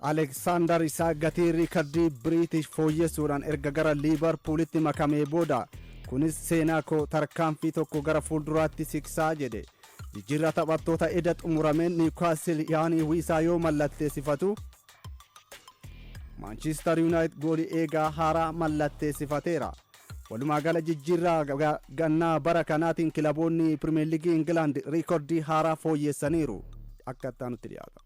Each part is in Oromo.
Aleksaandar Isaak gatii riikardii Biriitish fooyyessuudhaan erga gara Liivarpuulitti makamee booda, kunis seenaa koo tarkaanfii tokko gara fuulduraatti siksaa jedhe. Jijjiirraa taphattoota eda xumurameen Niwukaasil Yaanii Wiisaa yoo mallatteessifatu, Maanchiistar Yuunaayitid goolii eegaa haaraa mallatteessifateera. Walumaa gala jijjiirraa gannaa bara kanaatiin kilaboonni Pirimeer Liigii Ingilaand riikordii haaraa fooyyessaniiru. Akka itti aanutti dhiyaata.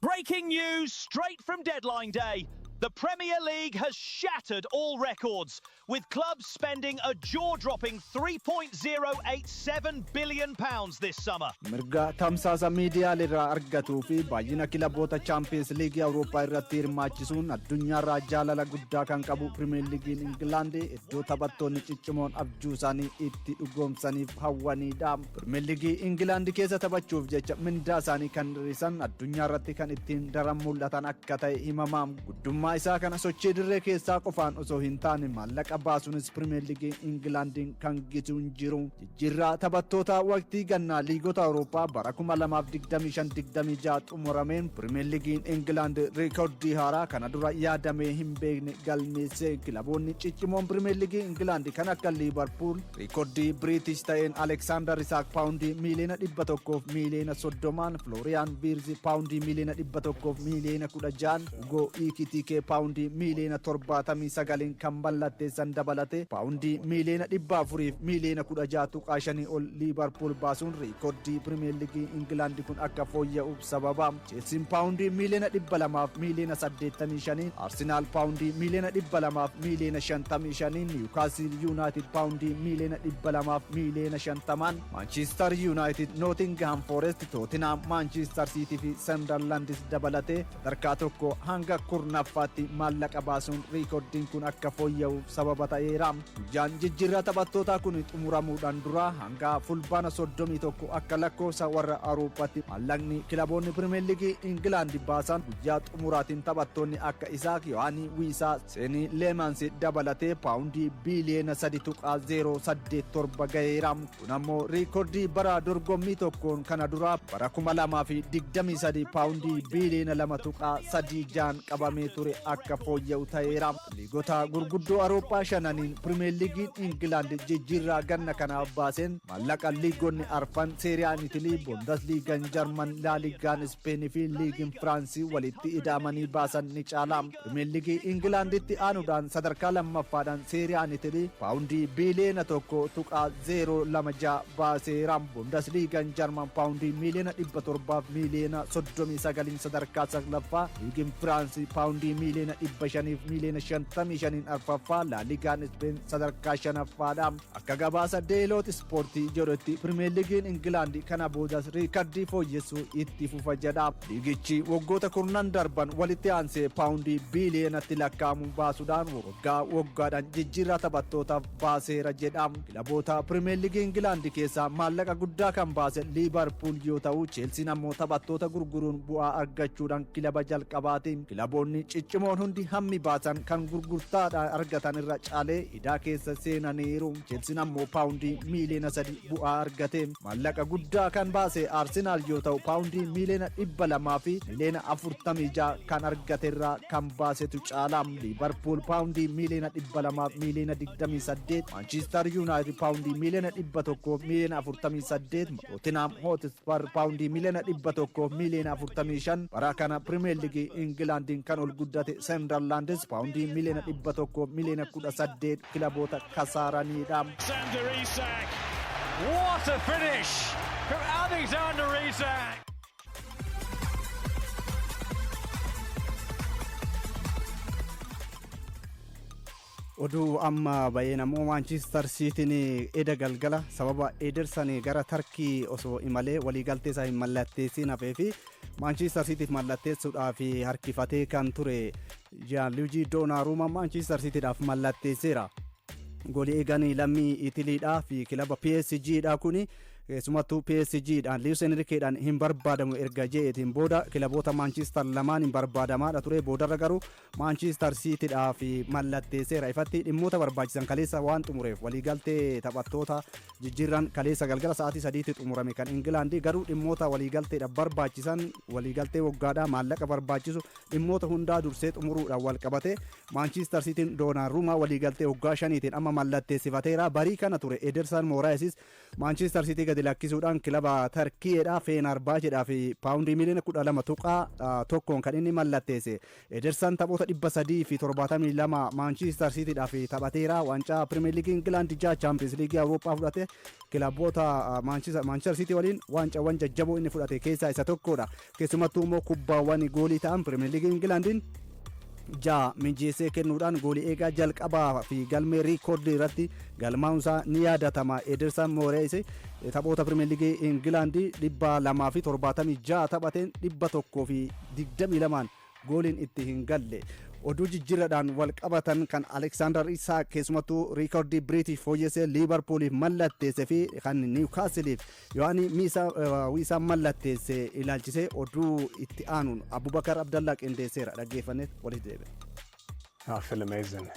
Breaking news straight from deadline day. The Premier League has shattered all records, with clubs spending a jaw-dropping £3.087 billion this summer. Mirga tamsaasa miidiyaalee irraa argatuu fi baay'ina kilaboota Chaampiyeens Liigii Awurooppaa irratti hirmaachisuun addunyaarraa jaalala guddaa kan qabu Pirimeer Liigiin Ingilaand iddoo taphattoonni ciccimoon abjuu isaanii itti dhugoomsaniif hawwanidha. Pirimeer Liigii Ingilaand keessa taphachuuf jecha mindaa isaanii kan hir'isan, addunyaa irratti kan ittiin daran mul'atan akka ta'e himama. Guddummaa isaa kana sochii dirree keessaa qofaan osoo hin taane maallaqa baasuunis Pirimeer Liigii Ingilaandiin kan gitu hin jiru. Jijjiirraa taphattoota waqtii gannaa liigota Awurooppaa bara 2025-26 xumurameen Pirimeer Liigiin Ingilaand riikordii haaraa kana dura yaadamee hin beekne galmeesse. Kilaboonni ciccimoon Pirimeer Liigii Ingilaand kan akka Liivarpuul riikordii Biriitish ta'een Aleksaandar Isaak paawundii miiliyoona 130 miiliyoona 30n, Flooriyaan Viirzi paawundii miiliyoona 100 miiliyoona 16n, Ugoo Ikitikee paawundii miiliyoona 79n kan mallatteessan dabalate paawundii miiliyoona 400 miiliyoona 16.5 ol Liivarpuul baasuun riikordii Pirimeer Liigii Ingilaandi kun akka fooyya'uuf sababa. Cheelsiin paawundii miiliyoona 200 miiliyoona 85n, Arsenaal paawundii miiliyoona 200 miiliyoona 55n, Niwukaasil Yuunaayitid paawundii miiliyoona 200 miiliyoona 50n, Maanchiistar Yuunaayitid, Nootingham Foorest, Tootinhaam, Maanchiistar Siitii fi Sandarlandis dabalatee sadarkaa 1 hanga 10ffaatti maallaqa baasuun riikordiin kun akka fooyya'uuf sababa ta'eera. Guyyaan jijjiirraa taphattootaa kun xumuramuudhaan dura hanga Fulbaana 31 akka lakkoofsa warra Awurooppaatti maallaqni kilaboonni Pirimeer Liigii Ingilaandi baasan guyyaa xumuraatiin taphattoonni akka Isaak, Yohaanii Wiisaa, Seenii Leemansi dabalatee paawundii biiliyoona 3.087 gaheera. Kun ammoo riikordii bara dorgommii tokkoon kana dura bara 2023 paawundii biiliyoona 2.36n qabamee ture akka fooyya'u ta'eera. Liigota gurguddoo Awurooppaa shananiin Pirimeer Liigiin Ingilaand jijjiirraa ganna kanaaf baaseen maallaqa liigonni arfan Seeriyaan Itilii, Bundesliigaan Jarman, Laaligaan Ispeenii fi Liigiin Firaansii walitti ida'amanii baasan ni caala. Pirimeer Liigii Ingilaanditti aanuudhaan sadarkaa lammaffaadhaan Seeriyaan Itilii paawundii biiliyoona 1.026 baaseera. Bundesliigaan Jarman paawundii miiliyoona 700 miiliyoona 39n sadarkaa saglaffaa, Liigiin Firaansii paawundii miiliyoona 500 miiliyoona 55n arfaffaa, Laaligaan Ispeen sadarkaa shanaffaadha. Akka gabaasa Deeloot Ispoortii jedhutti Pirimeer Liigiin Ingilaandi kana boodas riikardii fooyyessuu itti fufa jedha. Liigichi waggoota kurnan darban walitti aansee paawundii biiliyoonatti lakkaa'amu baasuudhaan waggaa waggaadhaan jijjiirraa taphattootaaf baaseera jedha. Kilaboota Pirimeer Liigii Ingilaandi keessaa maallaqa guddaa kan baase Liivarpuul yoo ta'u, Cheelsiin ammoo taphattoota gurguruun bu'aa argachuudhaan kilaba jalqabaati. Kilaboonni ciccimoon hundi hammi baasan kan gurgurtaadhaan argatan irra caalee idaa keessa seenaniiru. Cheelsiin ammoo paawundii miiliyoona 3 bu'aa argate. Maallaqa guddaa kan baase Arsenaal yoo ta'u, paawundii miiliyoona 200 miiliyoona 46 kan argate irraa kan baasetu caala. Liivarpuul paawundii miiliyoona 200 miiliyoona 28, Maanchiistar Yuunaayitid paawundii miiliyoona 100 miiliyoona 48, Tootinhaam Hootispar paawundii miiliyoona 100 miiliyoona 45, bara kana Pirimeer Liigii Ingilaandiin kan ol guddate Senderlaandis paawundii miiliyoona 100 miiliyoona 18 kilaboota kasaaranidha. Alexander Isak. What a finish from Alexander Isak. Oduu amma ba'een ammoo Maanchiistar Siitiin eda galgala sababa Ederson gara Tarkii osoo imalee waliigaltee isaa hin mallatteessiin hafee fi Maanchiistar Siitiif mallatteessuudhaaf harkifatee kan ture Jaanluujii Doonaruuma Maanchiistar Siitiidhaaf mallatteesseera. Goolii eegan lammii Itiliidhaa fi kilaba PSG dha kuni. Keessumattuu PSGdhaan Luis Enriqueedhaan hin barbaadamu erga je'eetiin booda kilaboota Manchester lamaan hin barbaadamaadha ture. Boodarra garuu Manchester Cityidhaaf mallatteesseera. Ifatti dhimmoota barbaachisan kaleessa waan xumureef, waliigaltee taphattoota jijjiirran kaleessa galgala sa'aatii 3tti xumurame kan Ingilaandii, garuu dhimmoota waliigalteedhaaf barbaachisan, waliigaltee waggaadhaa, maallaqa barbaachisu, dhimmoota hundaa dursee xumuruudhaan wal qabate Manchester Cityin Donnarummaa waliigaltee waggaa 5tiin amma mallatteessifateera. Barii kana ture Ederson Moraesis Manchester City gadi lakkisuudhaan kilaba Tarkiyeedha Fenerbahceedhaa fi paawundii miliyoona 12.1n kan inni mallatteesse. Ederson taphoota 372 Manchester Cityidhaaf taphateera. Waancaa Premier League Ingilaand 6, Champions League Awurooppaa fudhate. Kilaboota Manchester City waliin waancaawwan jajjaboo inni fudhate keessaa isa tokkodha. Keessumattuu immoo kubbaawwan goolii ta'an Premier League Ingilaandiin 6 mijeessee kennuudhaan goolii eegaa jalqabaa fi galmee riikoordii irratti galmaa'uunsaa ni yaadatama. Ederson Moraes taphoota Premier League Ingilaandii 276 taphateen 122n gooliin itti hin galle. Oduu jijjiirradhaan wal qabatan kan Alexander Isak keessumattuu riikoordii British fooyyessee Liverpooliif mallatteesse fi kan Newcastleif Yohaani Wiisaa mallatteesse ilaalchisee oduu itti aanuun Abubakar Abdallaa qindeesseera, dhaggeeffannee walitti deebi'a. I feel amazing.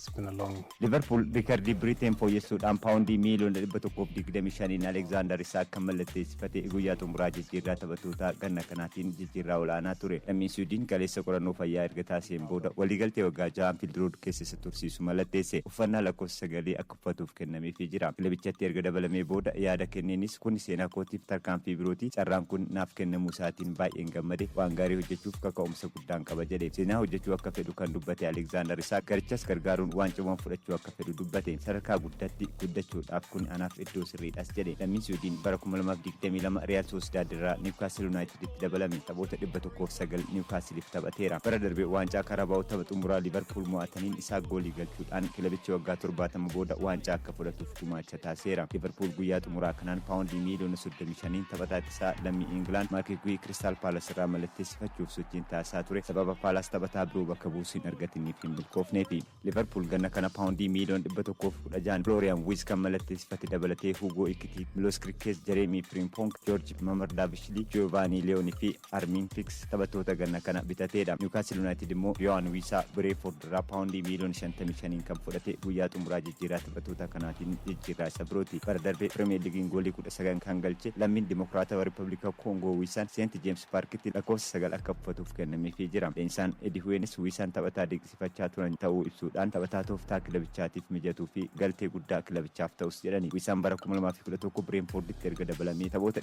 It's been a long Liverpool riikardii Biriteen fooyyessuudhaan paawundii miiliyoona 125n Alekzaandar Isaak kan mallatteessifate guyyaa xumuraa jijjiirraa taphattoota ganna kanaatiin jijjiirraa olaanaa ture. Lammiin Suudiin kaleessa qorannoo fayyaa erga taasiseen booda waliigaltee waggaa 6 Anfield Road keessa isa tursiisu mallatteesse. Uffannaa lakkoofsa 9 akka uffatuuf kennameefii jira. Kilabichatti erga dabalamee booda yaada kenneenis, "Kun seenaa kootiif tarkaanfii birooti. Carraan kun naaf kennamuu isaatiin baay'een gammade. Waan gaarii hojjechuuf kaka'umsa guddaan qaba" jedhe. Seenaa hojjechuu akka fedhu kan dubbate Alekzaandar Isaak garichas gargaaruun waancaawwan fudhachuu akka fedhu dubbate. "Sadarkaa guddaatti guddachuudhaaf kun anaaf iddoo sirriidhas" jedhe. Lammiin Suudiin bara 2022 Real Sociedad irraa Newcastle Uniteditti dabalame taphoota 109 Newcastleif taphateera. Bara darbe waancaa Carabao tapha xumuraa Liverpool mo'ataniin isaa goolii galchuudhaan kilabichi waggaa 70 booda waancaa akka fudhatuuf gumaacha taasiseera. Liverpool guyyaa xumuraa kanaan paawundii miiliyoona 35 taphataa ittisaa lammii England Marc Guehi Crystal Palace irraa mallatteessifachuuf sochiin taasisaa ture sababa Palace taphataa biroo bakka buusuu hin argatiniif hin milkoofneefi. Liverpool ganna kana paawundii miiliyoona 116 Florian Wirtz kan mallatteessifate dabalatee Hugo Ekitike, Milos Kerkez, Jeremy Frimpong, George Mamardashvili, Giovanni Leoni fi Armin Fuchs taphattoota ganna kana bitateedha. Newcastle United immoo Yoane Wissa Brentford irraa paawundii miiliyoona 55n kan fudhate guyyaa xumuraa jijjiirraa taphattoota kanaatiin jijjiirraa isa birooti. Bara darbe Premier Leaguein goolii 19 kan galche lammiin Dimokiraatawaa Riippablika Koongoo Wissaan St James Parkitti lakkoofsa 9 akka uffatuuf kennameefii jira. Leenjisaan Eddie Howenis Wissaan taphataa dinqisiifachaa turan ta'uu ibsuudhaan taphataa tooftaa kilabichaatiif mijatuu fi galtee guddaa kilabichaaf ta'us jedhani. Wissaan bara 2011 Brentforditti erga dabalamee taphoota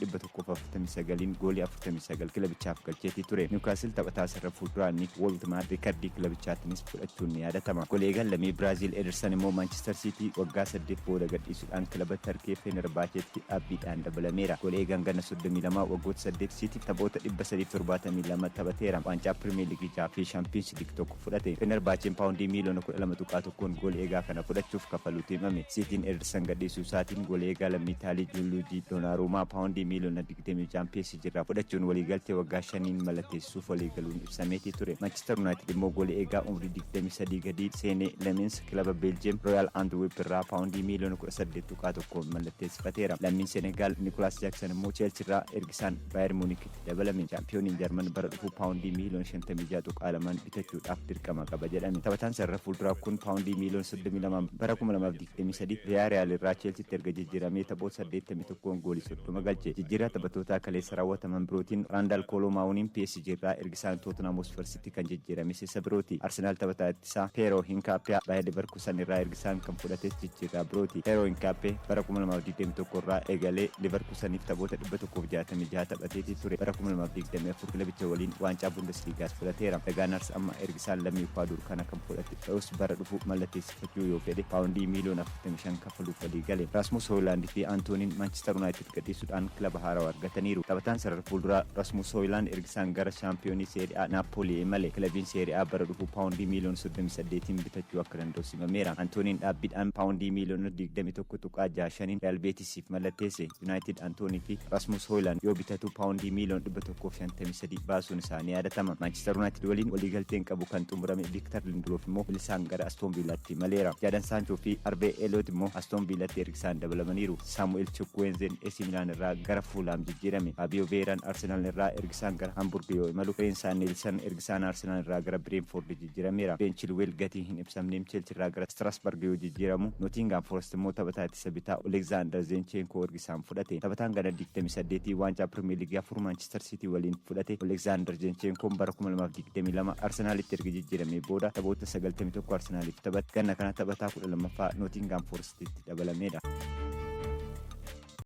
149n goolii 49 kilabichaaf galcheetii ture. Newcastle taphataa sarara fuulduraa Nick Woltemade riikardii kilabichaatiinis fudhachuun ni yaadatama. Golee eegan lammii Biraazil Ederson immoo Manchester City waggaa 8 booda gadhiisuudhaan kilaba Tarkee Fenerbahcetti dhaabbiidhaan dabalameera. Golee eegan ganna 32 waggoota 8 City taphoota 372 taphateera. Waancaa Premier League 6 fi Champions League 1 fudhate. Fenerbahceen paawundii miiliyoona 12.1n goolii eegaa kana fudhachuuf kafaluutu himame. Cityin Ederson gadhiisuu isaatiin goolii eegaa lammii Itaalii Gianluigi Donnarumma paawundii miiliyoona 26 PSG irraa fudhachuun waliigaltee waggaa 5n mallatteessisuuf waliigaluun ibsameetii ture. Manchester United immoo goolii eegaa umrii 23 gadii Senne Lammens kilaba Beeljiyeem Royal Antwerp irraa paawundii miiliyoona 18.1n mallatteessifateera. Lammiin Senegaal Nicolas Jackson immoo Chelsea irraa ergisaan Bayern Munichitti dabalame. Chaampiyooniin Jarman bara dhufu paawundii miiliyoona 56.2n bitachuudhaaf dirqama qaba jedhame. Taphataan sarara fuulduraa kun paawundii miiliyoona 32 bara 2023 Villarreal irraa Chelseatti erga jijjiiramee taphoota 81 goolii 30 galche. Jijjiirraa taphattootaa kaleessa raawwataman birootiin Randal Kolo Muaniin PSG irraa ergisaan Tottenham Hotspursitti kan jijjiirames isa birooti. Arsenal taphataa ittisaa Piero Hincapié Bayer Leverkusen irraa ergisaan kan fudhates jijjiirraa birooti. Piero Hincapié bara 2021 irraa eegalee Leverkuseniif taphoota 166 taphateetii ture. Bara 2024 kilabicha waliin waancaa Bundesligaas fudhateera. The Gunners amma ergisaan lammii Ecuador kana kan fudhate ta'us, bara dhufu mallatteessifachuu yoo fedhe paawundii miiliyoona 45 kaffaluuf walii gale. Rasmus Højlund fi Antoniin Manchester United gadhiisuudhaan kilaba haarawaa argataniiru. Taphataan sarara fuulduraa Rasmus Højlund ergisaan gara shaampiyoonii Serie A Napoli imale. Kilabiin Serie A bara dhufu paawundii miiliyoona 38n bitachuu akka danda'u simameera. Antoniin dhaabbiidhaan paawundii miiliyoona 21.65n Real Betisiif mallatteesse. United Antonii fi Rasmus Højlund yoo bitatu paawundii miiliyoona 153 baasuun isaanii yaadatama. Manchester United waliin waliigalteen qabu kan xumurame Victor Lindelof immoo bilisaan gara Aston Aston Villaatti imaleera. Jadon Sancho fi Harvey Elliott immoo Aston Villaatti ergisaan dabalamaniiru. Saamu'eel Chukwuezeen AC Milan irraa gara Fulham jijjiirame. Fabio Vieiraan Arsenal irraa ergisaan gara Hamburg yoo imalu, Reiss Nelson ergisaan Arsenal irraa gara Brentford jijjiirameera. Ben Chilwell gatii hin ibsamneem Chelsea irraa gara Strasbourg yoo jijjiiramu, Nottingham Forest immoo taphataa ittisa bitaa Alexander Zinchenko ergisaan fudhate. Taphataan gana 28 waancaa Premier League afur Manchester City waliin fudhate Alexander Zinchenkoon bara 2022 Arsenaalitti erga jijjiiramee booda taphoota 91 Arsenaaliif taphate. Ganna kana taphataa 12ffaa Nottingham Forestitti dabalamedha.